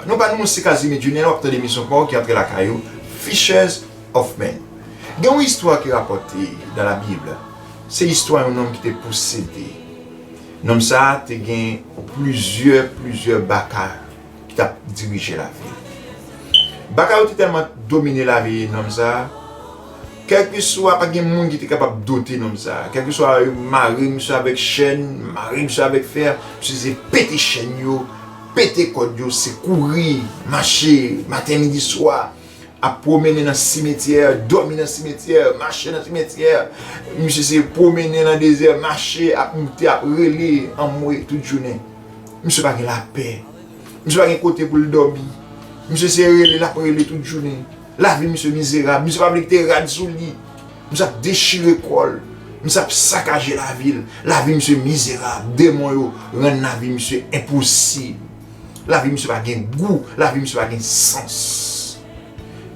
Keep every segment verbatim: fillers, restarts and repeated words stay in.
Non pa nou se Casimir Junior, w ap tande emisyon pa w ki antre lakay ou, Fishers of Men. Gen yon istwa ki rapòte dans la Bible. Se istwa yon nonm ki te posede. Nonm sa a te gen plizyè, plizyè baka ki t ap dirije lavi l. Baka yo te tèlman domine lavi nonm sa a, kèlkeswa, pa gen moun ki te kapab dote nonm sa a. Kèlkeswa yo mare misye avèk chèn, mare misye avèk fè, misye se pete chèn yo, pete kòd yo, se kouri, mache, maten, midi, swa, ap pwomennen nan simetyè, dòmi nan simetyè, mache nan simetyè. Misye se pwomennen nan dezè, mache, ap moute, ap rele, anmwe, tout jounen. Misye pa gen lapè. Misye pa gen kote pou l dòmi. Misye se rele, l ap rele tout jounen. Lavi misye mizerab. Misye pa vle kite rad sou li. Misye ap dechire kò l. Misye ap sakaje lavi l. Lavi misye mizerab. Demon yo rann lavi misye enposib. Lavi misye pa gen gou. Lavi misye pa gen sans.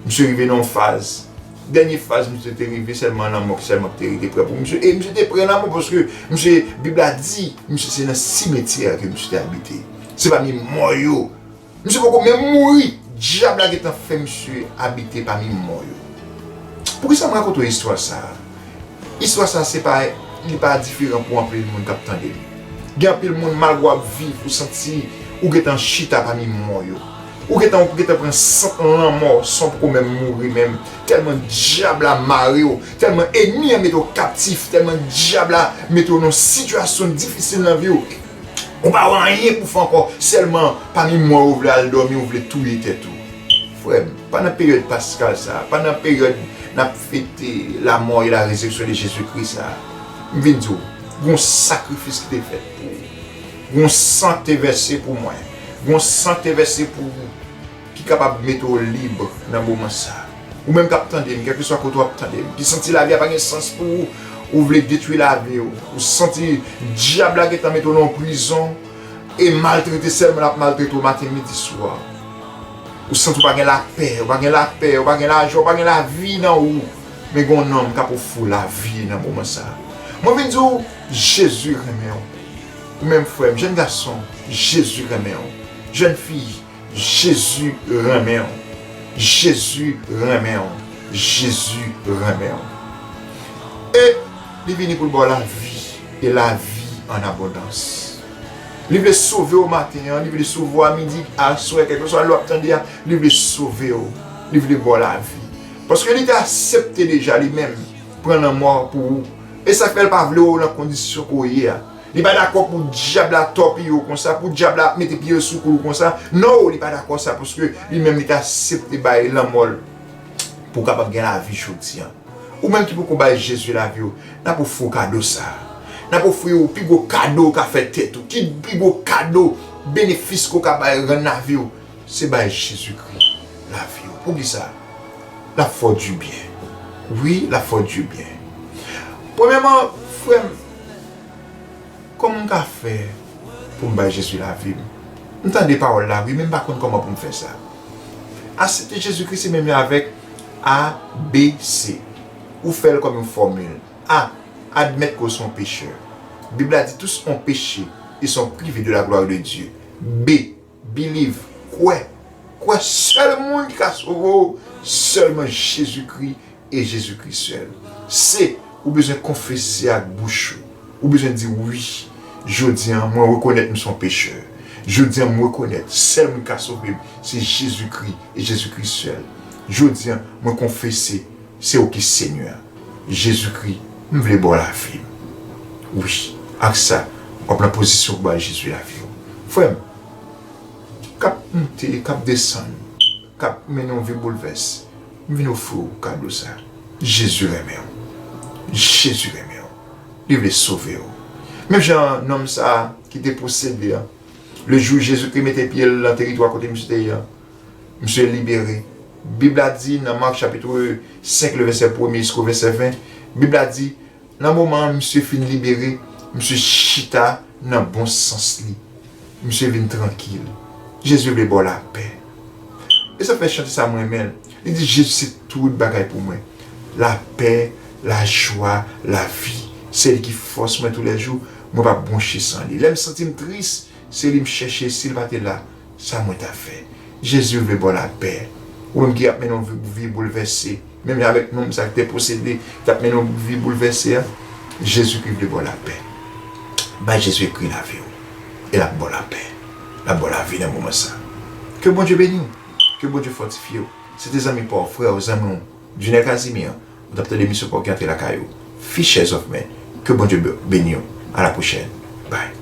Misye rive nan yon faz. Dènye faz misye te rive, sèlman lanmò ki sèlman ki te rete prè pou misye. E misye te prè lanmò paske misye, Bib la di, misye se nan simetyè ke misye te abite. Se pami mò yo. Misye poko menm mouri, dyab la gentan fè misye abite pami mò yo. Poukisa m rakonte w istwa sa a? Istwa sa a se pa, li pa diferan pou anpil moun k ap tande m. Gen anpil moun, malgre w ap viv, ou santi ou gentan chita pami mò yo. Ou gentan, ou gentan pran sant lanmò san w poko menm mouri menm. Tèlman dyab la mare w, tèlman ènmi an mete w kaptif, tèlman dyab la mete w nan yon sitiyasyon difisil nan vi w. Ou pa wè anyen pou fè ankò, sèlman pami mò yo ou vle al dòmi, ou vle touye tèt ou. Frè m, pandan peryòd paskal sa a, pandan peryòd n ap fete la mort et la résurrection de Jésus-Christ sa a, m vin di w, gon sakrifis ki te fèt pou ou. Gon san te vèse pou mwen. Gon san te vèse pou ou ki kapab mete w lib nan moman sa a. Ou menm k ap tande m, kèlkeswa kote w ap tande m, ki santi lavi a pa gen sans pou ou, ou vle detwi lavi w, ou santi dyab la gentan mete w nan yon prizon e maltrete sèlman l ap maltrete w maten, midi, swa. Ou santi w pa gen lapè, ou pa gen lapè, ou pa gen lajwa, ou pa gen lavi nan ou. Men gen yon nonm k ap ofri w lavi nan moman sa a. Mwen vin di w, Jezi renmen w. Ou menm frè m, jèn gason, Jezi renmen w. Jèn fi, Jezi renmen w. Jezi renmen w. Jezi renmen w. E li vini pou l ba w lavi, e lavi an abondans. Li vle sove w maten an, li vle sove w a midi, aswè, kèlkeswa lè w ap tande a, li vle sove w. Li vle ba w lavi. Paske li te aksepte deja li menm pran lanmò pou ou. E sa k fè l pa vle w nan kondisyon ke w ye a. Li pa dakò pou dyab la tòpiye w konsa, pou dyab la mete pye l sou kou l konsa. Non, li pa dakò sa, paske li menm li te aksepte bay lanmò l pou w kapab gen lavi jodi a. Ou menm ki poko bay Jezi lavi w, n ap ofri w kado sa a. N ap ofri w pi gwo kado w ka fè tèt ou. Ki pi gwo kado, benefis ke w ka bay, rann lavi w? Se bay Jezikri lavi w. Poukisa? L ap fè w dibyen. Wi, l ap fè w dibyen. Premyèman, frè m, kòman m ka fè pou m bay Jezi lavi m? M tande pawòl la, wi, men m pa konn kòman pou m fè sa. Aksepte Jezikri se menm jan avèk A B C. Ou fè l kòm yon fòmil. A, admèt ke w se yon pechè. Bib la di, tous ont péché et sont privés de la gloire de Dieu. B, believe, kwè. Kwè, sèl moun ki ka sove w, sèlman Jezikri e Jezikri sèl. Se, ou bezwen konfese ak bouch ou. Ou bezwen di, wi, jodi a, mwen rekonèt m se yon pechè. Jodi a, m rekonèt sèl moun ki ka sove m, se Jezikri e Jezikri sèl. Jodi a, mwen konfese, se ou ki Senyè. Jezikri, m vle ba w lavi m. Wi, ak sa, w ap nan pozisyon pou bay Jezi lavi w. Frè m, k ap monte, k ap desann, k ap mennen yon vi boulvès, m vin ofri w kado sa. Jezi renmen w. Jezi renmen w. Li vle sove w. Menm jan nonm sa a ki te posede a, le jou Jezikri mete pye l nan teritwa kote misye te ye a, misye libere. Bib la di nan Mak chapit senk, le vèsè premye jisko vèsè ven, Bib la di, nan moman an misye fin libere, misye chita nan bon sans li. Misye vin trankil. Jezi vle ba w lapè. E sa fè chante sa mwen renmen l. Li di, Jezi se tout bagay pou mwen. Lapè, lajwa, lavi. Se li ki fòs mwen toulèjou. Mwen p ap bwonche san li. Lè m santi m tris, se li m chèche, si l pa te la, Sa mwen ta fè? Jezi vle ba w lapè. Ou menm ki ap mennen yon vi, vi boulvèse, menm avèk nonm sa ki te posede, ki t ap mennen yon vi boulvèse a, Jezikri vle ba w lapè. Bay Jezi ekri lavi w, e l ap ba w lapè. L ap ba w lavi nan moman sa. Ke Bondye beni w. Ke Bondye fòtifye w. Se te zanmi pa w, frè w, zanmi w, Junel Casimir. Ou t ap tande emisyon pa w ki antre lakay ou, Fishers of Men. Ke Bondye be- beni w. A la pwochèn. Bye.